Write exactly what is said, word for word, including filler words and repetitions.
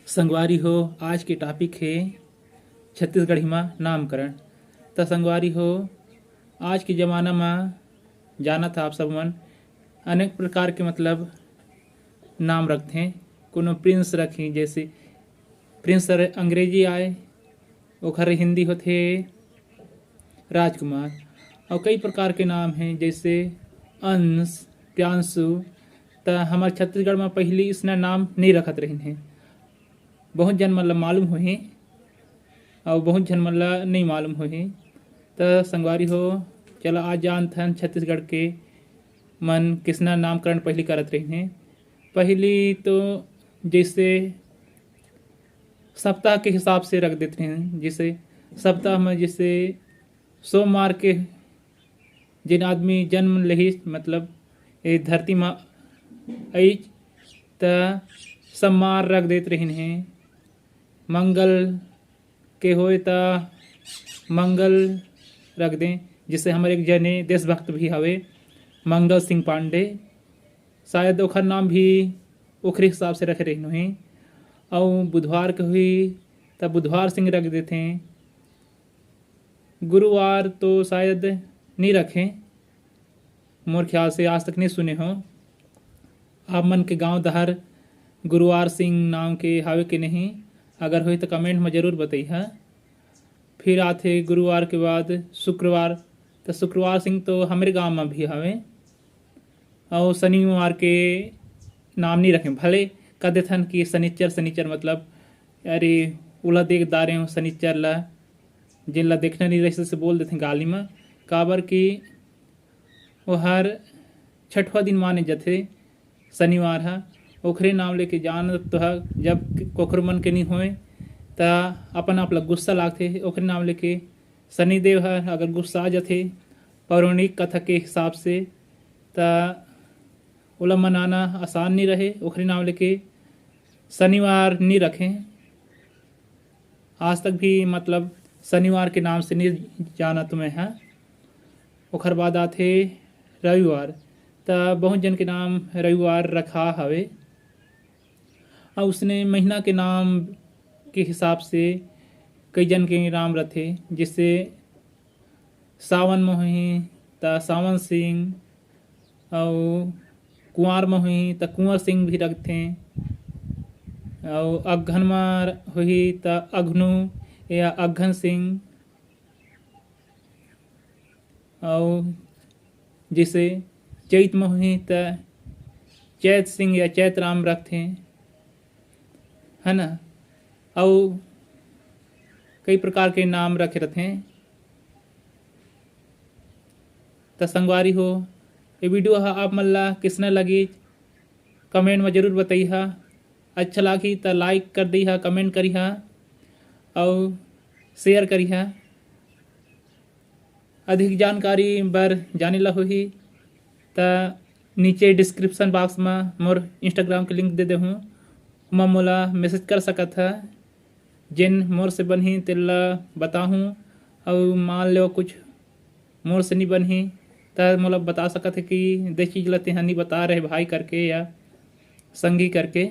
संगवारी हो, आज के टॉपिक हे छत्तीसगढ़ी म नामकरण। त संगवारी हो, आज के जमाना म जानत ह आप सब मन, अनेक प्रकार के मतलब नाम रखथे। कोनो प्रिंस रखी, जैसे प्रिंस अंग्रेजी आय, ओखर हिंदी होथे राजकुमार। और कई प्रकार के नाम हैं, जैसे अंश, प्रियांशु। त हमर छत्तीसगढ़ म पहिली इसना नाम नहीं रखत रहिन हे। बहुत झन मन ल मालूम होही और बहुत झन मन ल नहीं मालूम होही। त संगवारी हो, चला आज जानथन छत्तीसगढ़ के मन किसना नामकरण पहिली करत रहिन हे। पहिली तो जैसे सप्ताह के हिसाब से रख देत रहिन, जैसे सप्ताह में जैसे सोमवार के जेन आदमी जन्म लेहिस, मतलब ये धरती में आइच, त सोमवार रख देत रहिन हे। मंगल के होए त मंगल रख दें। जैसे हमर एक जने देशभक्त भी हवे, मंगल सिंह पांडे, शायद ओखर नाम भी ओखरे हिसाब से रखे रहिन होही। अउ बुधवार के होही त बुधवार सिंह रख देथे। गुरुवार तो शायद नहीं रखे, मोर ख्याल से आज तक नहीं सुने हो। आप मन के गांव डहर गुरुवार सिंह नाम के हावे के नहीं? अगर होही त कमेंट में जरूर बतइहा। फिर आथे गुरुवार के बाद शुक्रवार, त शुक्रवार सिंह तो हमरे गांव में भी हवे। अउ शनिवार के नाम नहीं रखें, भले कह देथन कि शनिचर, शनिचर मतलब, अरे, ओला देख डारे हो शनिचर ला, जेन ला देखना नहीं रहिस से बोल देथें गाली में। काबर कि ओहर छठवा दिन माने जथे शनिवार ह, ओखरे नाम लेके जानत तो ह, जब कोखरो मन के नहीं होए त अपन आप ला गुस्सा लागथे, ओखरे नाम लेके शनिदेव ह अगर गुस्सा आ जथे पौराणिक कथा के हिसाब से, त ओला मनाना आसान नहीं रहे। ओखरे नाम लेके शनिवार नहीं रखें। आज तक भी मतलब शनिवार के नाम से नहीं जाना तुम्हें है। ओखर बाद आथे रविवार, त बहुत जन के नाम रविवार रखा हवे। अउ उसने महीना के नाम के हिसाब से कई जन के नाम रथे, जैसे सावन में होही त सावन सिंह, अउ कुंवार में होही त कुंवर सिंह भी रखथे, अउ अगहन में होही त अगनू या अगहन सिंह, अउ जैसे चैत में होही त चैत सिंह या चैत राम रखथे, है ना? अउ कई प्रकार के नाम रखे रथे। त संगवारी हो, ये वीडियो ह आप मन ला किसना लगी, कमेंट में जरूर बताइहा। अच्छा लागी त लाइक कर दीहा, कमेंट करिहा अउ शेयर करिहा। अधिक जानकारी बर जाने ला होही त नीचे डिस्क्रिप्शन बॉक्स में मोर इंस्टाग्राम के लिंक दे देहूँ, ओमा मोला मैसेज कर सकत ह। जेन मोर से बनही तेला बताहूँ, अउ मान लो कुछ मोर से नहीं बनही त मोला बता सकत है कि दे चीज ला तेहा नहीं बता रहे भाई करके या संगी करके।